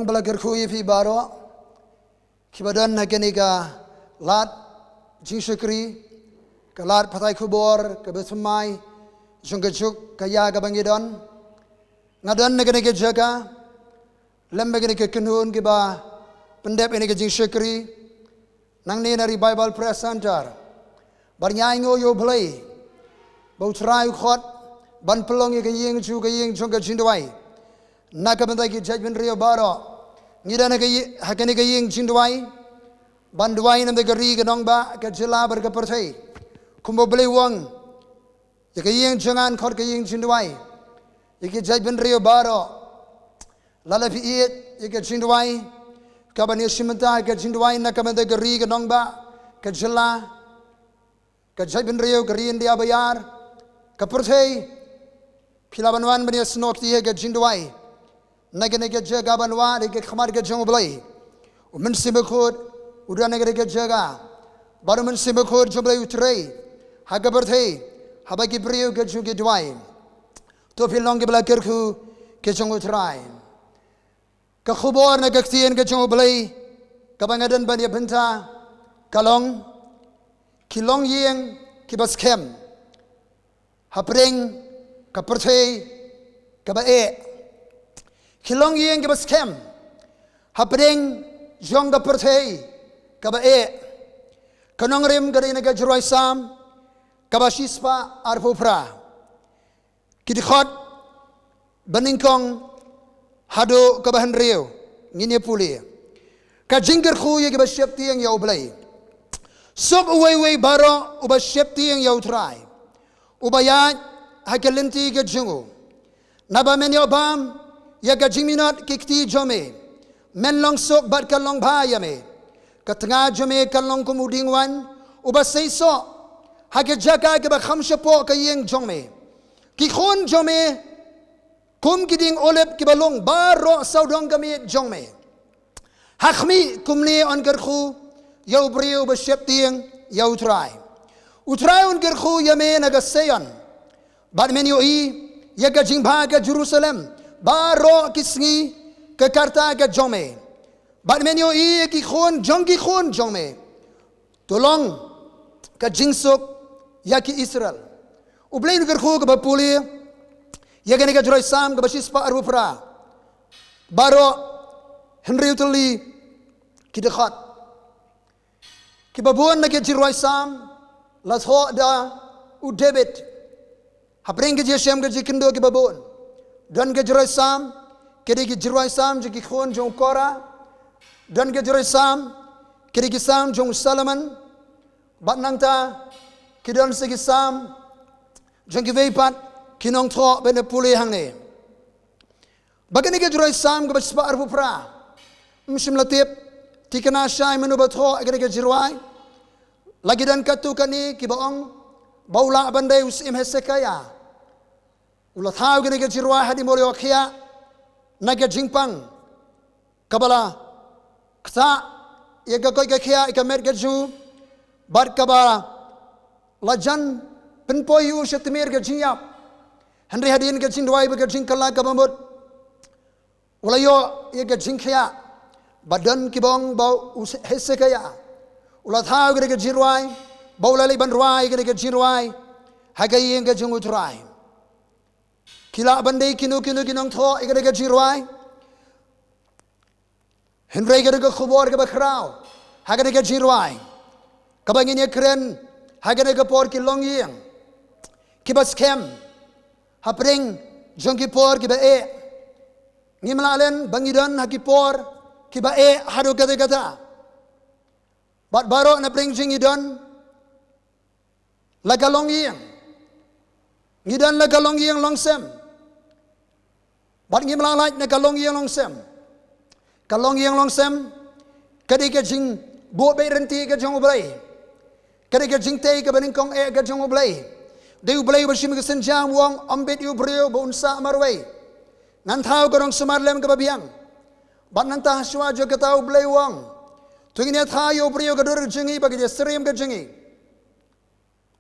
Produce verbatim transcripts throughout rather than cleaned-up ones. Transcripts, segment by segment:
Ba la kyrkhu ïa phi baroh kiba don ha kane ka lad jingshakri, ka lad pathai khubor kaba thymmai jong ka juk ka ïa kaba ngi don. Nga don na kane ka jaka lem bad kane ka kynhun kiba pyndep ïa kane ka jingshakri nangne na Revival Prayer Center. Bad nga ainguh ïa U Blei ba U Trai u khot ban pynlong ïa ka ïing jong ka ïing jong ka jingduwai na ka bynta ki jaitbynriew baroh. Ngi don ha ka ïi- ha kane ka ïing jingduwai ban duwai na ka bynta ka ri, ka nongbah, ka jylla bad ka pyrthei. Kumba U Blei u ong, ïa ka ïing jong nga yn khot ka ïing jingduwai. Ïa ki jaitbynriew baroh, lada phi ïeit ïa ka jingduwai, ka ban ïashim bynta ïa ka jingduwai na ka bynta ka ri, ka nongbah, ka jylla, ka jaitbynriew, ka ri India baïar, ka pyrthei, phi lah ban wan ban ïasnoh kti ïa ka jingduwai na kane ka jaka ban wad ïa ka khmat ka jong U Blei. U Mynsiem Bakhuid u don ha kane ka jaka, bad U Mynsiem Bakhuid jong U Blei u trei ha ka pyrthei haba ki briew ka jong ki duwai. To phin long kiba la kyrkhu ka jong U Trai. Ka khubor na ka ktien ka jong U Blei kaba nga don ban ïa bynta ka long, ki longïing kiba skhem hapdeng ka pyrthei kaba eh. Ki longïing kiba skhem hapdeng jong ka pyrthei kaba eh. Ka nongrim ka dei na ka jingrwai Salm kaba shispah arphew phra. Ki dkhot banyngkong haduh kaba hynriew ngin ïa pule. Ka jingkyrkhu ïa kiba sheptieng ïa U Blei. Suk uwei uwei baroh uba sheptieng ïa U Trai, uba ïaid ha ka lynti ka jong u. Naba men ïoh bam ïa ka jingminot ki kti jong me. Men long suk bad kan long bha ïa me. Ka tnga jong me kan long kum u dieng waiñ uba seisoh ha ka jaka kaba kham shapoh ka ïing jong me. Ki khun jong me kum ki dieng olib kiba lung baroh sawdong ka miet jong me. Ha khmih kumne yn kyrkhu ïa u briew uba sheptieng ïa U Trai. U Trai un kyrkhu ïa me na ka Seion, bad men ïohi ïa ka jingbha ka Jerusalem baroh ki sngi ka karta ka jong me. Bad men ïohi ïa ki khun jong ki khun jong me. To long ka jingsuk ïa ki Israel. U Blei un kyrkhu kaba pule ïa kane ka jingrwai Salm kaba shispah arphew phra. Baroh hynriew tylli ki dkhot. Kiba bun na ki jingrwai Salm la thoh da u David. Hapdeng ka jingshem ka jingkynduh kiba bun, don ka jingrwai Salm ka dei ka jingrwai Salm jong ki khun jong u Korah. Don ka jingrwai Salm ka dei ki Salm jong u Solomon. Bad nangta ki don sa ki Salm jong kiwei pat ki nongthoh ba ngi pule hangne. Ba kane ka jingrwai Salm kaba shispah arphew phra, ym shym la tip, thikna shai mano ba thoh ïa kane ka jingrwai. La ki don katto katne kiba ong ba u lah ban dei u Syiem Hesekiah. U la thaw ïa kane ka jingrwai hadien ba u la ïoh khiah na ka jingpang kaba la ktah ïa ka koit ka khiah ïa ka met ka jong u, bad kaba la jan pynpoi ïa u sha tmier ka jingïap. Hynrei hadien ka jingduwai bad ka jingkylla kaba mut, u la ïoh ïa ka jingkhiah. Ba don kiba ong ba u Hesekiah u la thaw ïa kane ka jingrwai, ba u la leit ban rwai ïa kane ka jingrwai ha ka ïing ka jong U Trai. Ki lah ban dei kino kino ki nongthoh ïa kane ka jingrwai. Hynrei ka dei ka khubor kaba khraw ha kane ka jingrwai kaba ngin ïa kren ha kane ka por, ki longïing kiba skhem hapdeng jong ki por kiba eh. Ngim lah len ba ngi don ha ki por kiba eh haduh katta katta. Bad baroh na pdeng jong ngi don la ka longïing. Ngi don la ka longïing longsem. Bad ngim lah lait na ka longïing longsem. Ka longïing longsem ka dei ka jingbuh beit ryntih ka jong U Blei. Ka dei ka jingtei kaba nyngkong eh ka jong U Blei. Dei U Blei uba shim ka sienjam, u ong, ym bit ïa u briew ba un sah marwei. Ngan thaw ka nongsumar lem kaba biang. Bad nangta ha shuwa jong kata U Blei u ong, to ngin ïa thaw ïa u briew ha ka dur ka jong ngi bad ka jingsyriem ka jong ngi.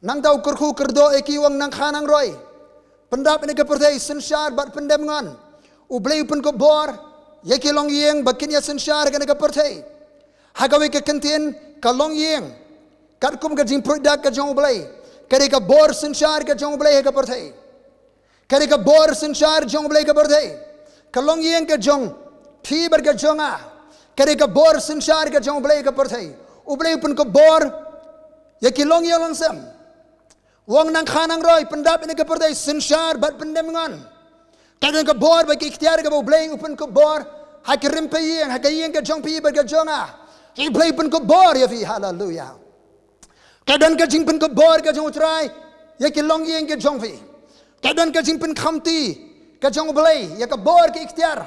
Nangta u kyrkhu kyrdoh ïa ki, u ong, nang kha nang roi, pyndap ïa kane ka pyrthei synshar bad pyndem ngon. U Blei u pynkup bor ïa ki longïing ba kin ïa synshar ha kane ka pyrthei. Ha kawei ka kyntien, ka longïing, katkum ka jingpruid dak ka jong U Blei, ka dei ka bor synshar ka jong U Blei ha ka pyrthei. Ka dei ka bor synshar jong U Blei ha ka pyrthei. Ka longïing ka jong phi bad ka jong nga, ka dei ka bor synshar ka jong U Blei ha ka pyrthei. U Blei u pynkup bor ïa ki longïing longsem. U ong nang kha nang roi, pyndap ïa kane ka pyrthei synshar bad pyndem ngon. Ka don ka bor bad ka iktiar kaba U Blei u pynkup bor ha ka rympei ïing, ha ka ïing ka jong phi bad ka jong nga. U Blei u pynkup bor ïa phi, haleluya. Ka don ka jingpynkup bor ka jong U Trai ïa ki longïing ka jong phi. Ka don ka jingpynkhamti ka jong U Blei ïa ka bor, ka iktiar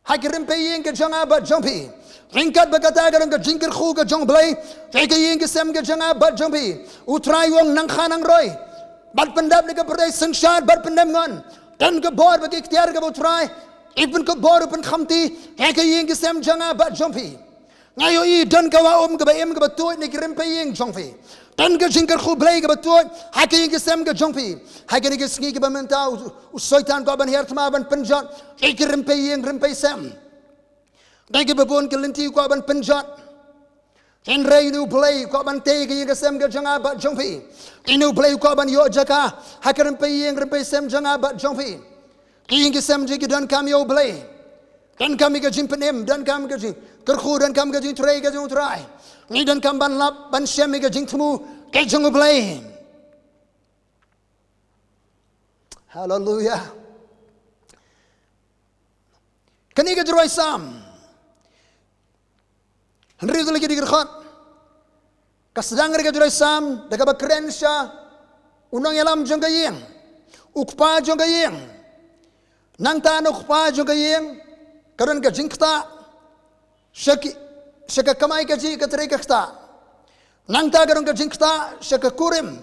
ha ka rympei ïing ka jong nga bad jong phi. Ryngkat bad kata, ka don ka jingkyrkhu ka jong U Blei ïa ka ïing ka sem ka jong nga bad jong phi. U Trai u ong nang kha nang roi, bad pyndap ïa kane ka pyrthei synshar bad pyndem ngon. Don ka bor bad ka iktiar kaba U Trai u pynkup bor, u pynkhamti ïa ka ïing ka sem jong nga bad jong phi. Nga ïohi don ka wah um kaba im kaba tuid na ka rympei ïing jong phi. Don ka jingkyrkhu Blei kaba tuid ha ka ïing ka sem ka jong phi. Ha kane ka sngi kaba mynta, u, u Soitan u kwah ban hiar thma, ban pynjot ïa ka rympei ïing rympei sem. Dei kaba bun ka lynti u kwah ban pynjot. Hynrei une U Blei u kwah ban tei ïa ka ïing ka sem ka jong nga bad jong phi. Une U Blei u kwah ban ïoh jaka ha ka rympei ïing rympei sem jong nga bad jong phi. Ka ïing ka sem jong ngi ki donkam ïa U Blei. Donkam ïa ka jingpynim, donkam ïa ka jingkyrkhu, donkam ïa ka jingtrei ka jong U Trai. Ngi donkam ban lap, ban shem ïa ka jingthmu ka jong U Blei. Haleluya. Kane ka jingrwai Salm hynriew tylli ki dkhot ka sdang ïa ka jingrwai Salm da kaba kren sha u nongïalam jong ka ïing, u kpa jong ka ïing. Nangta na u kpa jong ka ïing ka don ka jingktah sha ki, sha ka kamai kajih ka trei ka ktah. Nangta ka don ka jingktah sha ka kurim.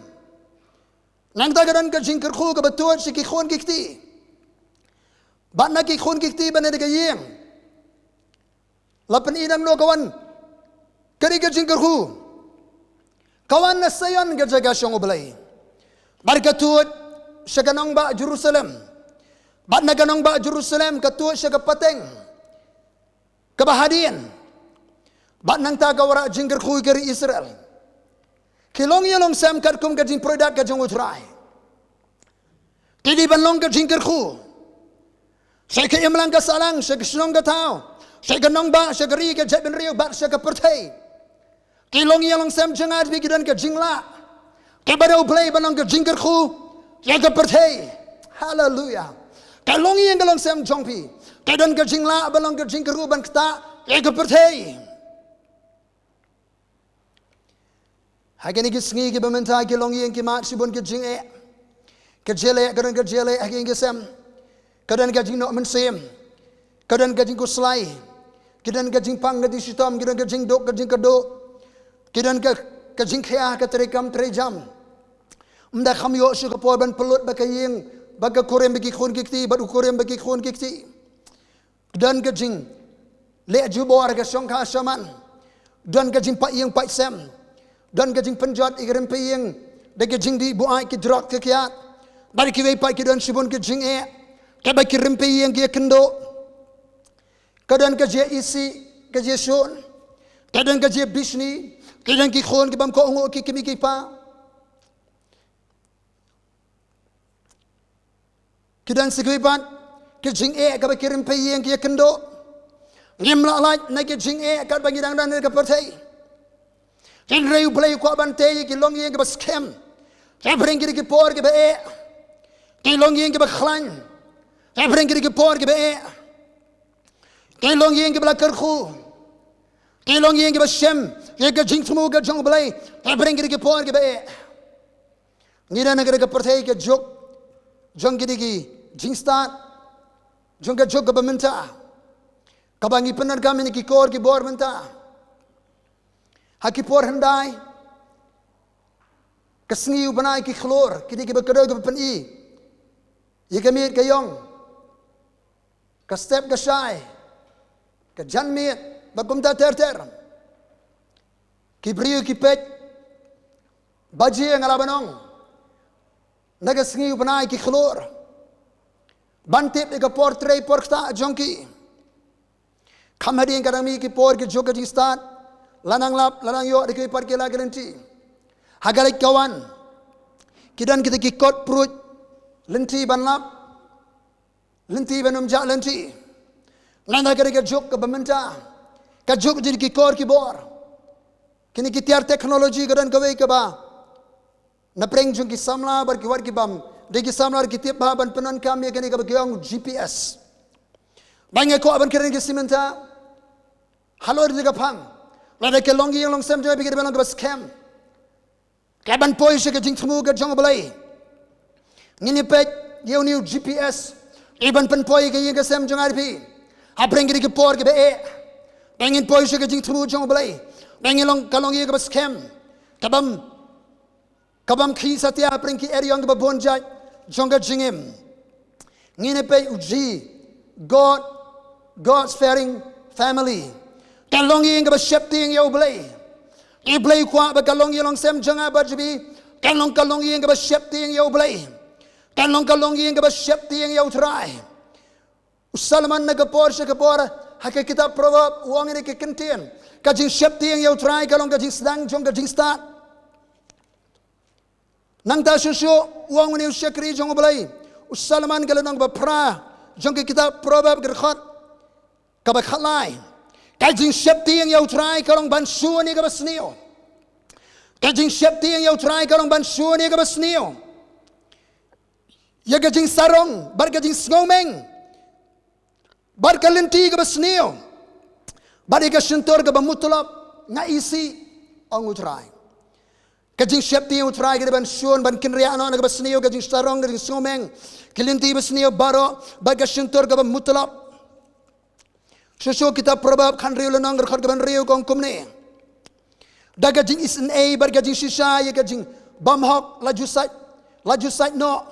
Nangta ka don ka jingkyrkhu kaba tuid sha ki khun ki kti. Bad na ki khun ki kti ba na ka ïing la pyni nangno ka wan kane ka jingkyrkhu. Ka wan na Sion, ka jaka shong U Blei. Bad ka tuid sha ka nongbah Jerusalem. Bad na ka nongbah Jerusalem ka tuid sha ka pateng kaba hadien. Bad nangta ka wanrah jingkyrkhu ïa ka ri Israel. Ki longïing longsem katkum ka jingpruid dak ka jong U Trai. Ki dei ban long ka jingkyrkhu sha ka imlang ka sahlang, sha ka shnong ka thaw, sha ka nongbah, sha ka ri ka jaitbynriew bad sha ka pyrthei. Ki longïing longsem jong nga, ki don ka jinglah kaba na U Blei ban long ka jingkyrkhu ïa ka pyrthei. Haleluya. Ka longïing ka longsem jong phi ka don ka jinglah ban long ka jingkyrkhu ban ktah ïa ka pyrthei. Ha kine ki sngi kiba mynta ki longïing ki mad shibun ki jingeh. Ka jingeh, ka don ka jingeh ha ki ïing ki sem. Ka don ka jingnoh mynsiem. Ka don ka jingkhuslai. Ki don ka jingpang ka jingshitom, ki don ka jingduk ka jingkyrduh. Ki don ka, ka jingkhia ka trei kam trei jam. Ym da kham ïoh shuh ka por ban pynlut bad ka ïing, bad ka kurim bad ki khun ki kti, bad u kurim bad ki khun ki kti. Don ka jingleh jubor ka shongkha shaman. Don ka jingpait ïing pait sem. Don ka jingpynjot ïa ka rympei ïing da ka jingdih buaid, ki drok, ki kiad. Bad kiwei pat ki don shibun ki jingeh kaba ki rympei ïing ki ïakynduh. Ka don ka jingïasih, ka jingïashun. Ka don ka jingbishni. Ka don ki khun ki bym kohnguh ki kmie ki kpa. Ki don sa kiwei pat ki jingeh kaba ki rympei ïing ki ïakynduh. Ngim lah lait na ki jingeh katba ngi dang don ha ka pyrthei. Hynrei U Blei u kwah ban tei ïa ki longïing kiba skhem. Hapdeng kine ki por kiba eh, ki longïing kiba khlaiñ. Hapdeng kine ki por kiba eh, ki longïing kiba la kyrkhu. Ki longïing kiba shem ïa ka jingthmu ka jong U Blei. Hapdeng kine ki por kiba eh. Ngi don ha kane ka pyrthei ka juk jong kine ki jingstad, jong ka juk kaba mynta, kaba ngi pyndonkam ïa kine ki kor ki bor mynta. Ha ki por hyndai, ka sngi u bnai, ki khlur, kine kiba kdew kiba pyni ïa ka miet ka ïong, ka step ka shai, ka janmiet, bad kumta ter ter. Ki briew ki peit, baje nga la ban ong, na ka sngi u bnai ki khlur ban tip ïa ka por trei por ktah jong ki. Kham hadien ka dang mih ki por ki jok ka jingstad, la nang lap, la nang ïoh da kiwei pat ki la ki lynti. Ha ka leit ka wan, ki don kita ki kot pruid lynti ban lap, lynti ban ym jah lynti. Nangta ka dei ka juk kaba mynta, ka juk jong ki kor ki bor. Kine ki tiar technology ka don kawei kaba na pdeng jong ki samla bad ki wat ki bym dei ki samla ki tip bha ban pyndonkam ïa kane kaba ki ong G P S. Ba nga kwah ban kren ki simynta halor kane ka phang. Lada ka longïing longsem jong phi ka dei ban long kaba skhem, ka ban poi sha ka jingthmu ka jong U Blei. Ngin ïa peit ïa une u G P S, ka ban pynpoi ka ïing ka sem jong phi hapdeng kine ki por kiba eh. Ba ngin poi sha ka jingthmu jong U Blei, ba ngin long, ka longïing kaba skhem, ka bym, ka bym khih satia hapdeng ki eriong kiba bun jait jong ka jingim. Ngin ïa peit u G, God, God's fearing family. Ka longïing kaba sheptieng ïa U Blei. U Blei u kwah ba ka longïing longsem jong nga bad jong phi kan long ka longïing kaba sheptieng ïa U Blei, kan long ka longïing kaba sheptieng ïa U Trai. U Solomon na ka por sha ka por, ha ka kitab Proverb, u ong ïa kane ka kyntien: ka jingsheptieng ïa U Trai ka long ka jingsdang jong ka jingstad. Nangta shuh shuh u ong une u shakri jong U Blei, u Solomon, ka lynnong ba phra jong ka kitab Proverb, ka dkhot kaba khatlai: ka jingsheptieng ïa U Trai ka long ban shun ïa kaba sniew. Ka jingsheptieng ïa U Trai ka long ban shun ïa kaba sniew, ïa ka jingsarong bad ka jingsngewmeng, bad ka lynti kaba sniew, bad ïa ka shyntur kaba mutlop. Nga isih, ong U Trai. Ka jingsheptieng ïa U Trai ka dei ban shun, ban kynriah noh na kaba sniew, ka jingsarong, ka jingsngewmeng, ka lynti ba sniew baroh, bad ka shyntur kaba mutlop. Shuh shuh kitab Proverb khathynriew, lynnong, ka dkhot kaba hynriew, ka ong kumne: da ka jingisynei bad ka jingshisha ïa ka jingbymhok la ju sait, la ju sait noh,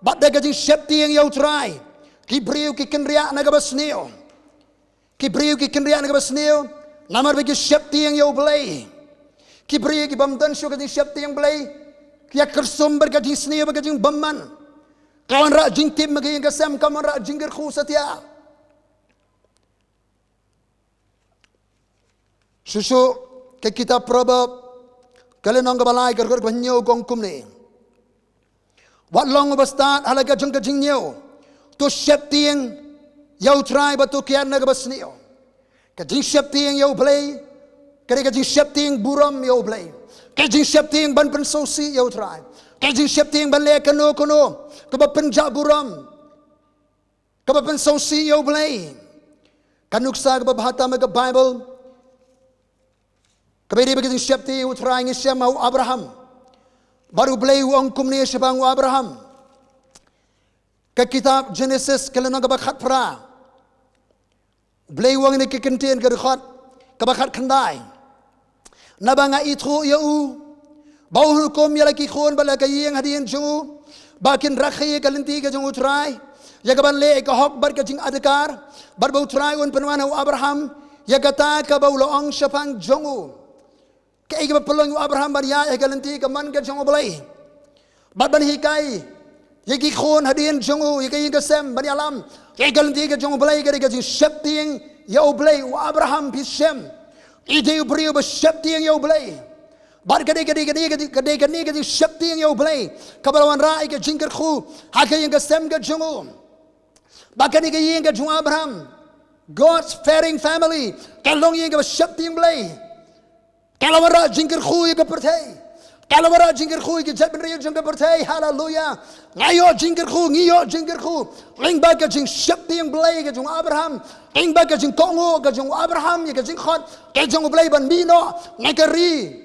bad da ka jingsheptieng ïa U Trai ki briew ki kynriah na kaba sniew. Ki briew ki kynriah na kaba sniew namar ba ki sheptieng ïa U Blei. Ki briew ki bym don shuh ka jingsheptieng Blei, ki ïa kyrsum bad ka jingsniew bad ka jingbymman. Ka wanrah jingtip ma ka ïing ka sem, kam wanrah jingkyrkhu satia. Shuh shuh ka kitab Proverb, ka lynnong kaba lai, ka dkhot kaba hynñiew, ka ong kumne: wat long uba stad ha la ka jong ka jingñiew, to sheptieng ïa U Trai bad to kiar na kaba sniew. Ka jingsheptieng ïa U Blei ka dei ka jingsheptieng burom ïa U Blei, ka jingsheptieng ban pynsngewsih ïa U Trai, ka jingsheptieng ban leh kano kano kaba pynjah burom, kaba pynsngewsih ïa U Blei. Ka nuksa kaba bha tam ha ka Baibl kaba dei ba ka jingsheptieng ïa U Trai, ngi shem ha u Abraham. Bad U Blei u ong kumne shaphang u Abraham, ka kitab Jenesis, ka lynnong kaba khatphra. U Blei u ong ïa kane ka kyntien, ka dkhot kaba khatkhyndai: naba nga ithuh ïa u ba un hukum ïa la ki khun bad la ka ïing hadien jong u, ba kin rakhe ïa ka lynti ka jong U Trai, ïa kaban leh ïa ka hok bad ka jingadkar, bad ba U Trai un pynwan ha u Abraham ïa kata kaba u la ong shaphang jong u. Kaei kaba pynlong ïa u Abraham ban ïaid ha ka lynti ka mon ka jong U Blei, bad ban hikai ïa ki khun hadien jong u, ïa ka ïing ka sem, ban ïalam ïa ka lynti ka jong U Blei, ka dei ka jingsheptieng ïa U Blei. U Abraham, phi shem, i dei u briew ba sheptieng ïa U Blei. Bad ka dei, ka dei, ka dei, ka dei kane ka jingsheptieng ïa U Blei kaba la wanrah ïa ka jingkyrkhu ha ka ïing ka sem ka jong u. Ba kane ka ïing ka jong u Abraham, God's fearing family, ka long ïing kaba sheptieng Blei. Ka la wanrah jingkyrkhu ïa ka pyrthei. Ka la wanrah jingkyrkhu ïa ki jaitbynriew jong ka pyrthei. Haleluya. Nga ïoh jingkyrkhu, ngi ïoh jingkyrkhu lyngba ka jingsheptieng Blei ka jong u Abraham, lyngba ka jingkohnguh ka jong u Abraham ïa ka jingkhot ka jong U Blei ban mih noh na ka ri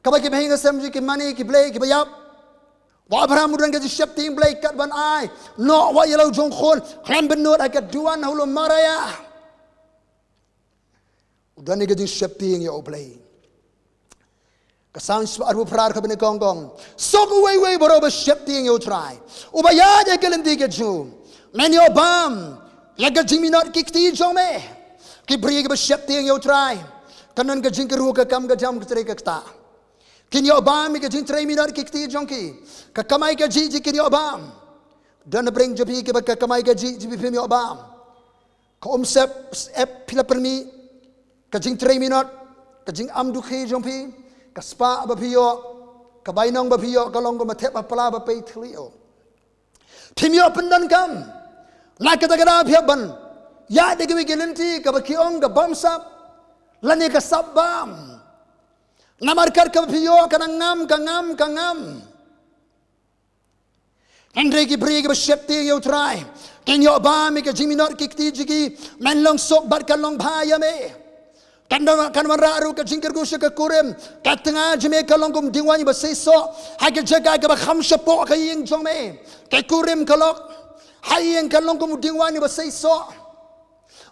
kaba ki bahing hasem jong ki mane, ki blei kiba ïap. U Abraham u don ka jingsheptieng Blei kat ban ai noh wat ïa la u jong u khun khlem bynnud ha ka duwan ha u lum Moria. U don ïa ka jingsheptieng ïa U Blei. Ka Salm spah arphew phra, ka bynta kong kong: suk uwei uwei baroh ba sheptieng ïa U Trai, uba ïaid ha ka lynti ka jong u. Men ïoh bam ïa ka jingminot ki kti jong me. Ki briew kiba sheptieng ïa U Trai kan don ka jingkyrhuh, ka kam ka jam, ka trei ka ktah. Kin ïoh bam ïa ka jingtrei minot ki kti jong ki. Ka kamai kajih jong ki kin ïoh bam. Don na pdeng jong phi kiba ka kamai kajih jong phi phim ïoh bam. Ka umsyep, syep phi la pynmih, ka jingtrei minot, ka jingam dukhi jong phi, ka spah ba phi ïoh, ka bainong ba phi ïoh, ka long kum ka thep ha pla ba pei thylliej. Phim ïoh pyndonkam. Na kata ka daw phi hap ban ïaid da kiwei ki lynti kaba ki ong ka bamsap lane ka sap bam. Namar kat kaba phi ïoh ka nang ngam, ka ngam, ka ngam. Hynrei ki briew kiba sheptieng ïa U Trai kin ïoh bam ïa ka jingminot ki kti jong ki, men long suk bad kan long bha ïa me. Kan don, kan wanrah ruh ka jingkyrkhu sha ka kurim. Ka tnga jong me ka long kum diengwaiñ ba seisoh ha ka jaka kaba kham shapoh ka ïing jong me. Ka kurim ka lok ha ïing ka long kum diengwaiñ ba seisoh.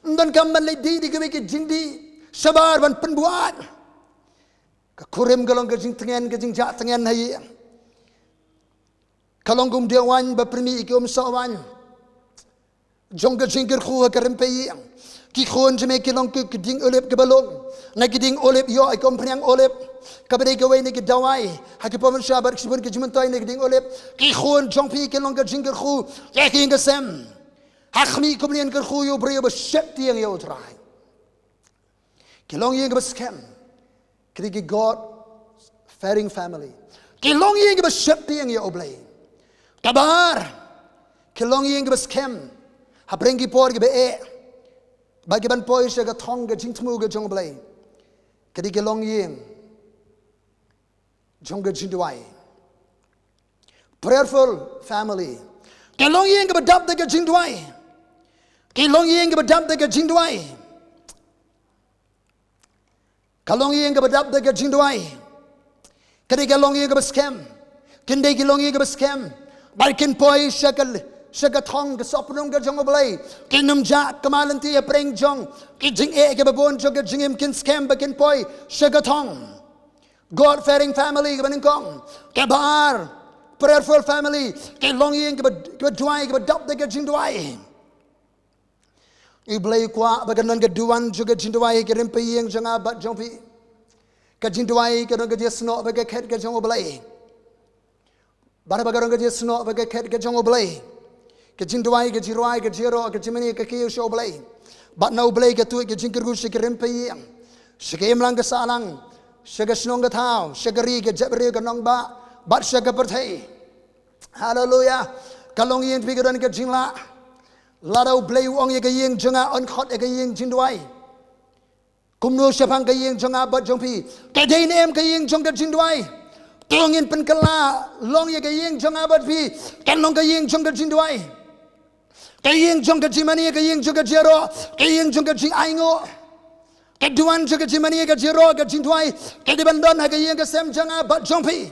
Ym donkam ban leit dih da kiwei ki jingdih shabar ban pynbuaid. Ka kurim ka long ka jingtngen, ka jingjah tngen ha ïing. Ka long kum diengwaiñ ba pynmih ïa ki umsoh waiñ jong ka jingkyrkhu ha ka rympei ïing. Ki khun jong me ki long ki, ki dieng olib kiba lung na ki dieng olib, ïoh ïa ka umphniang olib kaba dei kawei na ki dawai ha ki por mynshuwa bad ki shibun ki jingmyntoi na ki dieng olib. Ki khun jong phi ki long ka jingkyrkhu ïa ka ïing ka sem. Ha khmih kumne yn kyrkhu ïa u briew ba sheptieng ïa U Trai. Ki longïing kiba skhem. Ki dei ki God fearing family. Ki longïing kiba sheptieng ïa U Blei. Kaba ar, ki longïing kiba skhem hapdeng ki por kiba eh ba ki ban poi sha ka thong ka jingthmu ka jong U Blei. Ki dei ki longïing jong ka jingduwai. Prayerful family. Ka longïing kaba dap da ka jingduwai. Ka longïing kaba dap da ka jingduwai. Ka longïing kaba dap da ka jingduwai. Ka dei ka longïing kaba skhem. Kin dei ki longïing kiba skhem. Bad kin poi sha ka, sha ka thong ka sopnong ka jong U Blei. Kin ym jah kama lynti hapdeng jong ki jingeh kiba bun jong ka jingim, kin skhem ba kin poi sha ka thong. God fearing family kaba nyngkong. Kaba ar, prayerful family. Ka longïing kaba, kaba duwai, kaba dap da ka jingduwai. U Blei u kwah ba kan don ka duwan jong ka jingduwai ha ka rympei ïing jong nga bad jong phi. Ka jingduwai ka don ka jingsnoh bad ka khet ka jong U Blei. Bad ba ka don ka jingsnoh bad ka khet ka jong U Blei, ka jingduwai, ka jingrwai, ka jingïaroh, ka jingmane, ka kiew sha U Blei. Bad na U Blei ka tuid ka jingkyrkhu sha ka rympei ïing, sha ka imlang ka sahlang, sha ka shnong ka thaw, sha ka ri, ka jaitbynriew, ka nongbah, bad sha ka pyrthei. Haleluya. Ka longïing jong phi ka don ka jinglah. Lada U Blei u ong ïa ka ïing jong nga, yn khot ïa ka ïing jingduwai. Kumno shaphang ka ïing jong nga bad jong phi? Ka dei ne em ka ïing jong ka jingduwai? To ngin pynkylla, long ïa ka ïing jong nga bad phi kan long ka ïing jong ka jingduwai. Ka ïing jong ka jingmane, ka ïing jong ka jingïaroh, ka ïing jong ka jingainguh. Ka duwan jong ka jingmane, ka jingïaroh, ka jingduwai ka dei ban don ha ka ïing ka sem jong nga bad jong phi.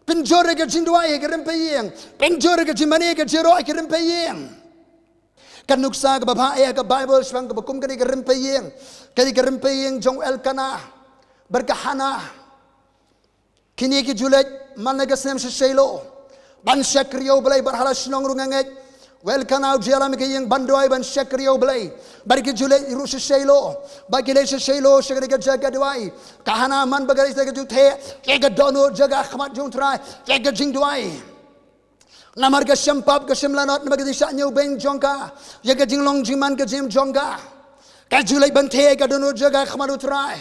Pynjur ïa ka jingduwai ha ka rympei ïing. Pynjur ïa ka jingmane, ka jingïaroh ha ka rympei ïing. Ka nuksa kaba bha eh ha ka Baibl shaphang kaba kum kane ka rympei ïing, ka dei ka rympei ïing jong u Elkanah bad ka Hannah. Kine ki ju leit man la ka snem sha Shiloh ban shakri ïa U Blei, bad ha la shnong ruh nga ngeit u Elkanah u ju ïalam ïa ka ïing ban duwai, ban shakri ïa U Blei. Bad ki ju leit ruh sha Shiloh, bad ki leit sha Shiloh, sha kane ka jaka duwai. Ka Hannah man ba ka leit, ka ju theh ïa ka dohnud jong ka ha khmat jong U Trai ïa ka jingduwai. Namar ka sngewpap, ka sngewlanot, namar ka jingshah ñiewbeiñ jong ka ïa ka jinglong jingman ka jingim jong ka. Ka ju leit ban theh ïa ka dohnud jong ka ha khmat U Trai.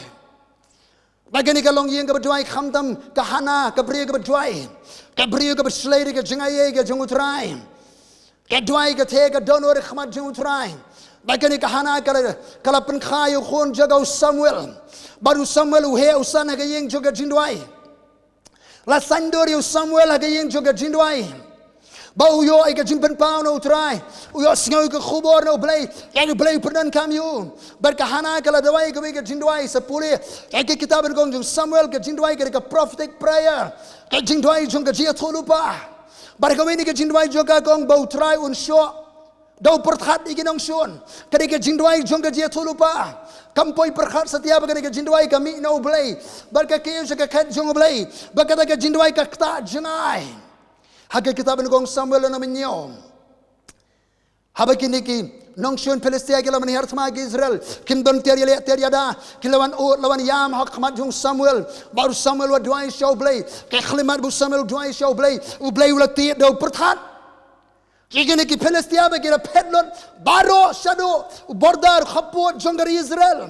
Bad kane ka longïing kaba duwai, khamtam ka Hannah, ka briew kaba duwai, ka briew kaba shlei ïa ka jingaiei ka jong U Trai. Ka duwai, ka theh ïa ka dohnud ha khmat jong U Trai. Bad kane ka Hannah ka la, ka la pynkha ïa u khun jong ka u Samuel. Bad u Samuel u heh u san ha ka ïing jong ka jingduwai. La saiñdur ïa u Samuel ha ka ïing jong ka jingduwai. Ba u ïoh ïa ka jingpynpaw na U Trai, u ïohsngew ïa ka khubor na U Blei, ïa U Blei u pyndonkam ïa u. Bad ka Hannah ka la duwai kawei ka jingduwai, sa pule ïa ka kitab nyngkong jong Samuel, ka jingduwai ka dei ka prophetic prayer, ka jingduwai jong ka jingïathuhlypa. Bad kawei na ka jingduwai jong ka ka ong ba U Trai un shoh da u pyrthat ïa ki nongshun. Ka dei ka jingduwai jong ka jingïathuhlypa. Kam poi pyrkhat satia ba kane ka jingduwai ka mih na U Blei bad ka kiew sha ka khet jong U Blei. Ba kata ka jingduwai ka ktah jngai. Ha ka kitab nyngkong Samuel lynnong ba hynñiew. Haba kine ki nongshun Philistia ki la mane hiar thma ki Israel, kim don tiar ïaleh tiar ïada, ki la wan ud la wan ïam ha khmat jong Samuel. Bad u Samuel u duwai sha U Blei. Ka khyllipmat ba u Samuel u duwai sha U Blei, U Blei u la tied da u pyrthat. Ki kine ki Philistia ba ki la phet lut baroh shaduh u border khappud jong ka ri Israel.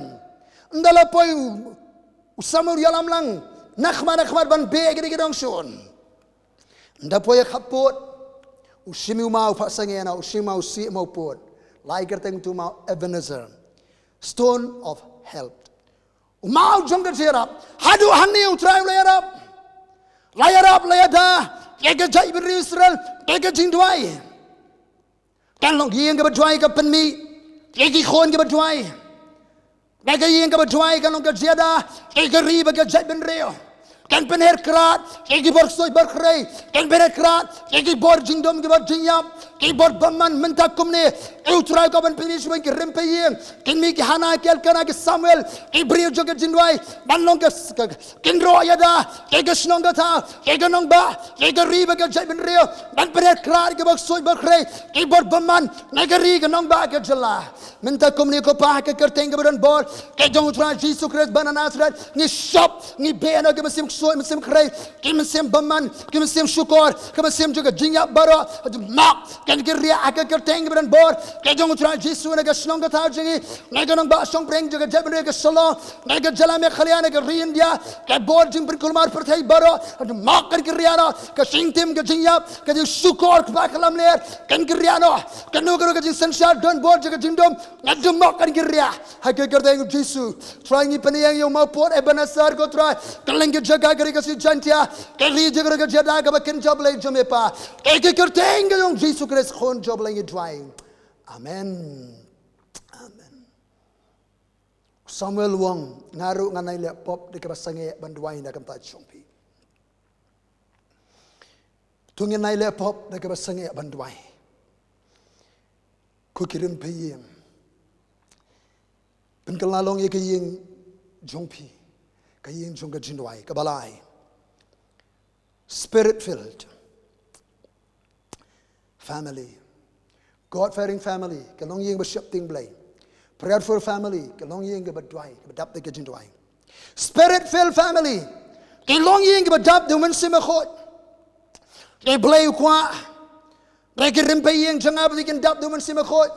Ynda la poi u, u Samuel u ïalam lang nakhmat nakhmat ban beh ïa kine ki nongshun. Ynda poi ïa khappud, u shim ïa u maw u phah sangeh na, u shim ïa u maw u sih maw u pud. La ai kyrteng ïa u maw Ebenezer, stone of help. U maw jong ka jingïarap. Haduh hangne U Trai u la ïarap. La ïarap, la ïada ïa ka jaitbynriew Israel ïa ka jingduwai. Kan long ïing kaba duwai ka pynmih ïa ki khun kiba duwai. Bad ka ïing kaba duwai kan long ka jingïada ïa ka ri bad ka jaitbynriew. Kan pynher krad ïa ki bor ksuid bor khrei. Kan pynher krad ïa ki bor jingdum ki bor jingïap, ki bor bymman. Mynta kumne, U Trai u kwah ban pynmih shuh ban ki rympei ïing, kin mih ki Hana, ki Elkana, ki Samuel, ki briew jong ka jingduwai, ban long ka, ka, kin ïoh ïada ïa ka shnong ka thaw, ïa ka nongbah, ïa ka ri bad ka jaitbynriew, ban pynher krad ïa ki bor ksuid bor khrei, ki bor bymman na ka ri, ka nongbah, ka jylla. Mynta kumne ko Pa, ha ka kyrteng kaba don bor ka jong U Trai Jisu Khrist ba na Nasareth, ngi shop, ngi beh noh ki mynsiem ksuid, mynsiem khrei, ki mynsiem bymman, ki mynsiem shukor, ki mynsiem jong ka jingïap baroh. Haduh mok kan ki riah ha ka kyrteng kaba don bor ka jong U Trai Jisu, na ka shnong ka thaw jong ngi, na ka nongbah shongpyrshah jong ka jaitbynriew ka Shillong, na ka jylla Meghalaya, na ka ri India, ka bor jingpynkulmar pyrthei baroh. Haduh mok kan ki riah noh, ka jingtim, ka jingïap, ka jingshukor, ka ba ka lamler kan ki riah noh. Kano kano ka jingsynshar don bor jong ka jingdum, haduh mok kan ki riah ha ka kyrteng U Jisu. Trai ngi pynïeng ïa u maw pud Ebenezer ko Trai, kylleng ki jaka ka ri Khasi Jaiñtia, ka ri jong ka jada kaba kynja Blei jong me Pa. Ha ka kyrteng ka jong U Jisu Khrist Khun jong U Blei ngi duwai. Amen. Amen. Samuel u ong, nga ruh ngan ïaleh pop da kaba sangeh ban duwai na ka bynta jong phi. To ngin ïaleh pop da kaba sangeh ban duwai. Ko ki rympei ïing, pynkylla long ïa ka ïing jong phi, ka ïing jong ka jingduwai. Kaba lai, spirit filled family, God fearing family, ka long ïing ba sheptieng Blei. Prayerful family, ka long ïing kaba duwai, kaba dap da ka jingduwai. Spirit filled family, ka long ïing kaba dap da u Mynsiem Bakhuid. Ka Blei u kwah ba ki rympei ïing jong nga ba kin dap da u Mynsiem Bakhuid.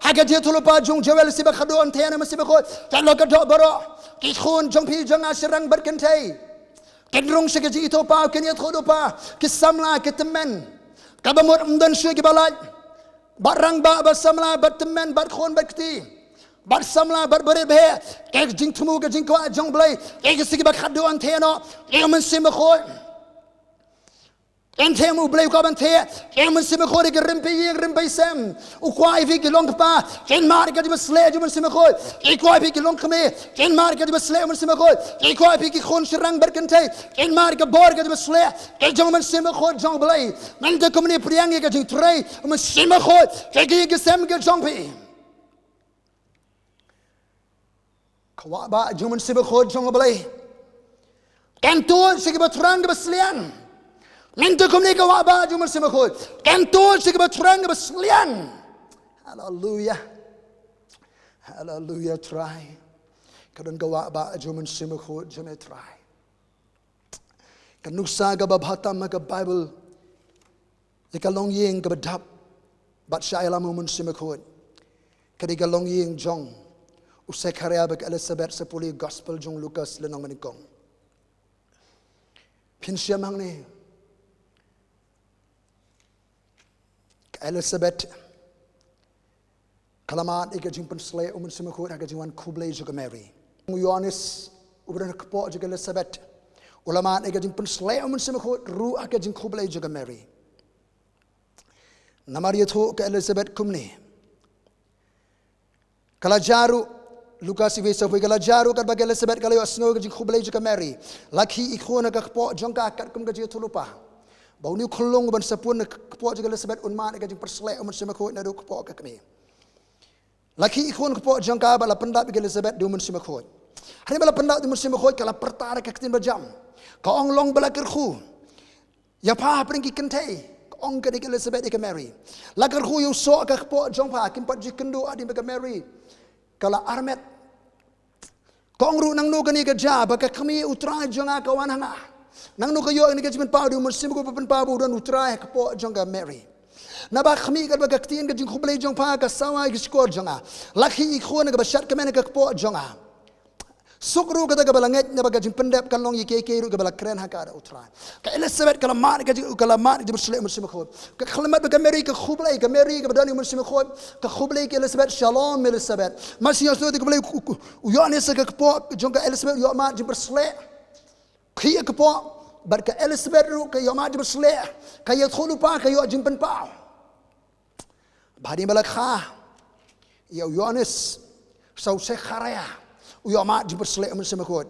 Ha ka jingïathuhlypa jong Joel shiphang khatduh, ong te na u Mynsiem Bakhuid, ka long ka doh baroh. Ki khun jong phi jong nga shynrang bad kynthei kin rung sha ka jingithuhpaw, kin ïathuhlypa, ki samla, ki tymmen. Kaba mut ym don shuh kiba lait bad rangbah, bad samla, bad tymmen, bad khun, bad kti, bad samla, bad barit baheh. Ka jingthmu, ka jingkwah jong U Blei, ka shi kiba khatduh, ong te noh ïa u Mynsiem Bakhuid. Ong te, U Blei u kwah ban te ïa u Mynsiem Bakhuid ïa ki rympei ïing, rympei sem. U kwah ïa phi ki long kpa, kin mad ïa ka jingbasleh jong u Mynsiem Bakhuid. U kwah ïa phi ki long kmie, kin mad ïa ka jingbasleh u Mynsiem Bakhuid. U kwah ïa phi ki khun shynrang bad kynthei, kin mad ïa ka bor, ka jingbasleh ka jong u Mynsiem Bakhuid jong U Blei. Mynta kumne pdiang ïa ka jingtrei u Mynsiem Bakhuid ha ki ïing ki sem ka jong phi. Ka wah bah jong u Mynsiem Bakhuid jong U Blei kan tuid sha kiba thrang kiba slian. Mynta kumne ka wah bah jong u Mynsiem Bakhuid kan tuid sha kiba thrang kiba slian. Haleluia. Haleluia Trai. Ka don ka wah bah jong u Mynsiem Bakhuid jong me Trai. Ka nuksa kaba bha tam ha ka Baibl ïa ka longïing kaba dap bad shah ïalam u Mynsiem Bakhuid, ka dei ka longïing jong u Sekharia bad ka Elisabet, sa pule Gospel jong u Lukas lynnong banyngkong. Phin shem hangne, ka Elisabet ka la mad ïa ka jingpynsleh u Mynsiem Bakhuid ha ka jingwan khublei jong ka Mary. U Ïoannis uba don ha kpoh jong ka Elisabet u la mad ïa ka jingpynsleh u Mynsiem Bakhuid ruh ha ka jingkhublei jong ka Mary. Namar ïathuh ka Elisabet kumne, ka la jia ruh, Lukas iwei, sa pule, ka la jia ruh katba ka Elisabet ka la ïohsngew ïa ka jingkhublei jong ka Mary, la khih i khun ha ka kpoh jong ka, katkum ka jingïathuhlypa ba une u khyllung uban sa pun ha ka kpoh jong ka Elisabet un mad ïa ka jingpynsleh u Mynsiem Bakhuid naduh kpoh ka kmie. La khih i khun ha ka kpoh jong ka bad la pyndap ïa ka Elisabet da u Mynsiem Bakhuid. Hynrei ba la pyndap da u Mynsiem Bakhuid ka la pyrta da ka ktien bajam, ka ong, long ba la kyrkhu ïa pha hapdeng ki kynthei, ka ong kane ka Elisabet ïa ka Mary. La kyrkhu ïa u soh ha ka kpoh jong pha. Kim pat ju ïakynduh hadien ba ka Mary ka la armet. Ka ong ruh, nangno kane ka jia ba ka kmie U Trai jong nga ka wan ha nga? Nangno ka ïoh ïa kane ka jingpynpaw? Dei u Mynsiem Bakhuid ba pynpaw ba u don U Trai ha ka kpoh jong ka Mary. Naba khmih katba ka ktien ka jingkhublei jong pha ka sawa ïa ki shkor jong nga. La khih ïa ki khun kaba shad kmen ha ka kpoh jong nga. Suk ruh kata kaba la ngeit naba ka jingpyndep kan long ïa kiei kiei ruh kaba la kren ha ka da u Trai. Ka Elizabeth ka la mad ka jing, ka la mad ka jingpyrshlur ïa u Mynsiem Bakhuid. Ka khlem mad ba ka Mary ka khublei, ka Mary kaba don ïa u Mynsiem Bakhuid. Ka khublei ka Elizabeth, "Shalom Elizabeth." Masi ïa u khublei u, u, u Ïoannis ha ka kpoh jong ka Elizabeth u ïoh mad jingpyrshlur. Khih ha ka kpoh, bad ka Elizabeth ruh ka ïoh mad jingpyrshlur, ka ïathuhlypa, ka ïoh jingpynpaw. Bad hadien ba la kha ïa u Ïoannis, sa u Sekharïah u ïoh mad jingpyrshlur ïa u Mynsiem Bakhuid.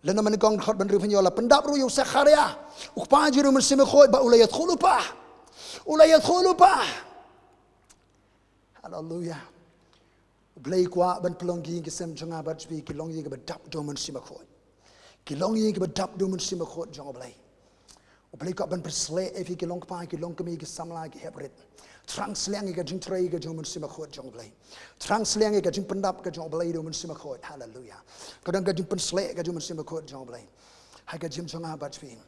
Lano man kong khot ban rip hynñiew la pyndap ruh ïa u Sekharïah, u kpa jong u Mynsiem Bakhuid, ba u la ïathuhlypa. U la ïathuhlypa. Haleluya. U Blei kwah ban pynlong ki ïing ki sem jong nga bad jong phi ki long ïing kiba dap da u Mynsiem Bakhuid. Ki long ïing kiba dap da u Mynsiem Bakhuid jong u Blei. U Blei kwah ban pynsleh ïa phi ki long kpa, ki long kmie, ki samla, ki heprit. Thrang sliang ïa ka jingtrei ka jong u Mynsiem Bakhuid jong u Blei. Thrang sliang ïa ka jingpyndap ka jong u Blei da u Mynsiem Bakhuid. Haleluya. Ka don ka jingpynsleh ka jong u Mynsiem Bakhuid jong u Blei ha ka jingim jong nga bad jong phi.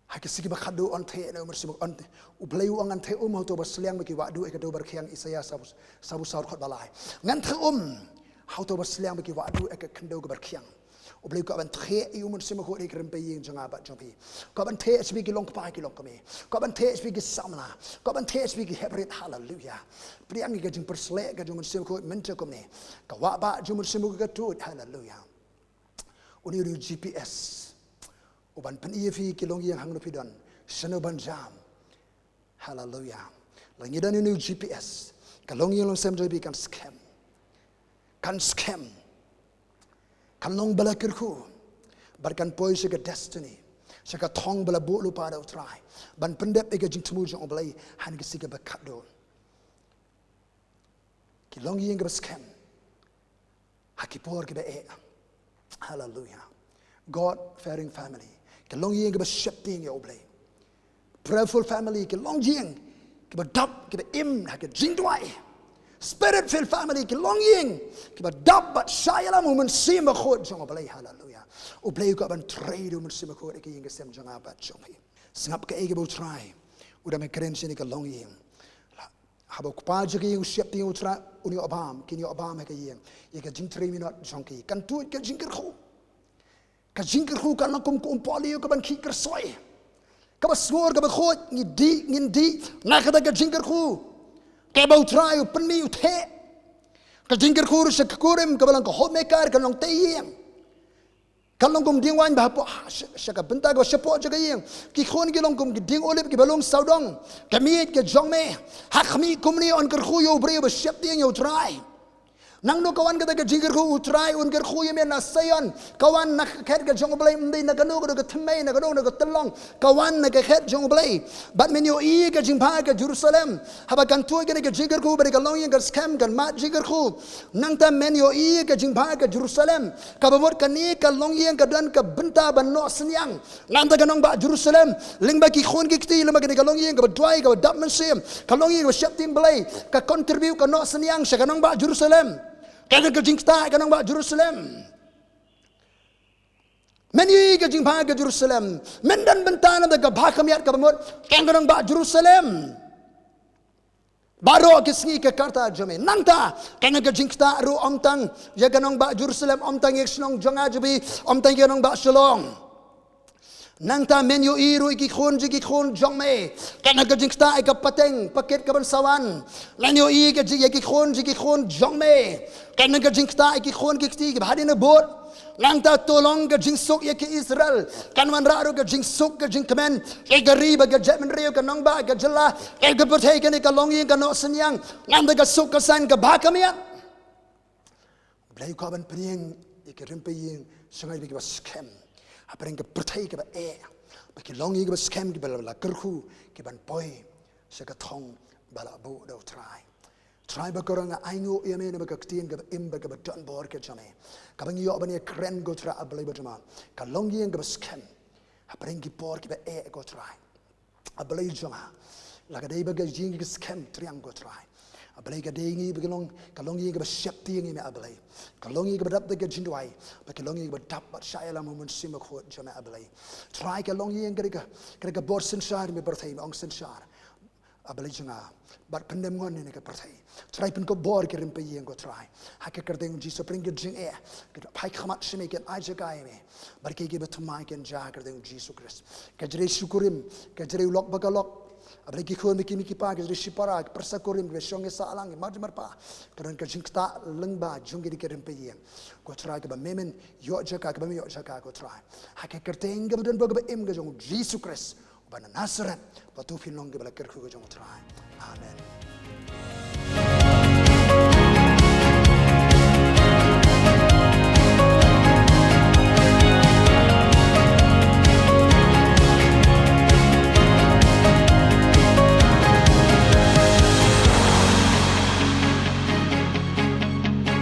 Ha ki sngi kiba khatduh yn theh na u Mynsiem, yn theh. U Blei u ong ngan theh um ha uto uba sliang ba ki wah duh ïa ka dew barkhiang, Isaïah saw, saw, saw khot ba lai. Ngan theh um ha uto uba sliang ba ki wah duh ïa ka khyndew ka barkhiang. U Blei u kwah ban theh ïa u Mynsiem Bakhuid ha ka rympei ïing jong nga bad jong phi. U kwah ban theh ïa phi ki long kpa ki long kmie. U kwah ban theh ïa phi ki samla. U kwah ban theh ïa phi ki heprit, haleluya. Pdiang ïa ka jingpyrshlur ka jong u Mynsiem Bakhuid mynta kumne. Ka wah ba jong u Mynsiem Bakhuid ka tuid, haleluya. Une u dei u G P S uban pyni ïa phi ki longïing hangno phi don, shano ban jam. Haleluya. Lada ngi don une u G P S, ka longïing longsem jong phi kan skhem. Kan skhem. Kan long ba la kyrkhu. Bad kan poi sha ka destiny, sha ka thong ba la buh lypa da u Trai, ban pyndep ïa ka jingthmu jong u Blei ha kine ki sngi kiba khatduh. Ki longïing kiba skhem ha ki por kiba eh. Haleluya. God fearing family, ki longïing kiba sheptieng ïa u Blei. Prayerful family, ki longïing kiba dap, kiba im ha ka jingduwai. Spirit filled family, ki longïing kiba dap bad shah ïalam u Mynsiem Bakhuid jong u Blei. Haleluya. U Blei u kwah ban trei da u Mynsiem Bakhuid ha ki ïing ki sem jong nga bad jong phi. Sngap kaei kaba u Trai u dang ïakren shane ka longïing. Haba u kpa jong ka ïing u sheptieng, u Trai un ïoh bam, kin ïoh bam ha ka ïing ïa ka jingtrei minot jong ki. Kan tuid ka jingkyrkhu. Ka jingkyrkhu kan long kum ka umpohliew kaban khih kyrsoi, kaba sngur, kaba khuid, ngi dih, ngin dih na kata ka jingkyrkhu kaba u Trai u pynmih, u theh. Ka jingkyrkhu ruh sha ka kurim kaba long ka homemaker kan long tei ïing. Kan long kum dieng waiñ ba hapoh, sha, sha ka bynta kaba shapoh jong ka ïing. Ki khun ki long kum ki dieng olib kiba lung sawdong. Ka miej ka jong me. Ha khmih kumne yn kyrkhu ïa u briew ba sheptieng ïa u Trai. Nangno ka wan kata ka jingkyrkhu? U Trai un kyrkhu ïa me na Sion. Ka wan na ka khet ka jong u Blei, ym dei na kano kano ka thymmei, na kano kano ka tyllong. Ka wan na ka khet jong u Blei. Bad men ïohi ka jingbha ka Jerusalem. Haba kan tuid kane ka jingkyrkhu, ba dei ka longïing ka skhem, kan mad jingkyrkhu. Nangta men ïohi ka jingbha ka Jerusalem. Kaba mut kane ka longïing ka don ka bynta ban noh synñiang. Nangta ka nongbah Jerusalem, lyngba ki khun ki kti, lyngba kane ka longïing kaba duwai, kaba dap mynsiem, ka longïing kaba sheptieng Blei, ka contribute, ka noh synñiang sha ka nongbah Jerusalem. Ka don ka jingktah ka nongbah Jerusalem. Men ïohi ka jingbha ka Jerusalem. Men don bynta na ka bha ka miat kaba mut ka nongbah Jerusalem. Baroh ki sngi ka karta jong me. Nangta ka nang ka jingktah ruh ym tang ïa ka nongbah Jerusalem, ym tang ïa ka shnong jong nga jong phi, ym tang ïa ka nongbah Shillong. Nangta men ïohi ruh ïa ki khun jong ki khun jong me. Ka nang ka jingktah ïa ka pateng, pakit kaban sa wan. Men ïohi ka jing, ïa ki khun jong ki khun jong me. Ka nang ka jingktah ïa ki khun ki kti kiba hadien na bud. Nangta to long ka jingsuk ïa ki Israel. Kan wanrah ruh ka jingsuk ka jingkmen ïa ka ri bad ka jaitbynriew, ka nongbah, ka jylla, ïa ka pyrthei. Kane ka longïing ka noh synñiang. Nangta ka suk ka saiñ ka bha ka miat. Blei u kwah ban pynïeng ïa ki rympei ïing sha ngi ba kiba skhem. Hapdeng ka pyrthei kaba eh. Ba ki longïing kiba skhem kiba la, la kyrkhu kiban poi sha ka thong ba la buh da u Trai. Trai bakordor, nga ainguh ïa me namar ka ktien kaba im bad kaba don bor ka jong me, kaba ngi ïoh ban ïakren, ko Trai, A Blei badonma. Ka longïing kaba skhem hapdeng ki por kiba eh, ko Trai, A Blei jong nga. La ka dei ba ka ïing ka skhem triang, ko Trai, A Blei, ka dei ngi ba ki long, ka longïing kaba sheptieng ïa me, A Blei. Ka longïing kaba dap da ka jingduwai, ba ka longïing kaba dap bad shah ïalam u Mynsiem Bakhuid jong me, A Blei. Trai, ka longïing ka dei ka, ka dei ka bor synshar, me pyrthei, me ong synshar. A Blei jong nga, bad pyndem ngon ïa kane ka pyrthei. Trai, pynkupbor ïa ki rympei ïing, ko Trai. Ha ka kyrteng Jisu, pyrshang ki jingeh, ki phai khmat sha me, kin ai jaka ïa me. Bad ki, kiba thymmai kin jah ha ka kyrteng Jisu Khrist. Ka jingshukor, ka jingïalap ba ka lok. A Blei, ki khun, ki kmie, ki kpa, ki jingshipara, ki pyrsa kurim, ki shong, ki sah lang, ki mar jingmar pa. Ka don ka jingktah lyngba jong ki, ki rympei ïing. Ko Trai, kiba me men ïoh jaka, kiba me ïoh jaka, ko Trai. Ha ka kyrteng kaba don bor, kaba im, ka jong Jisu Khrist uba na Nasareth, ba to phin long kiba la kyrkhu, ka jong Trai. Amen.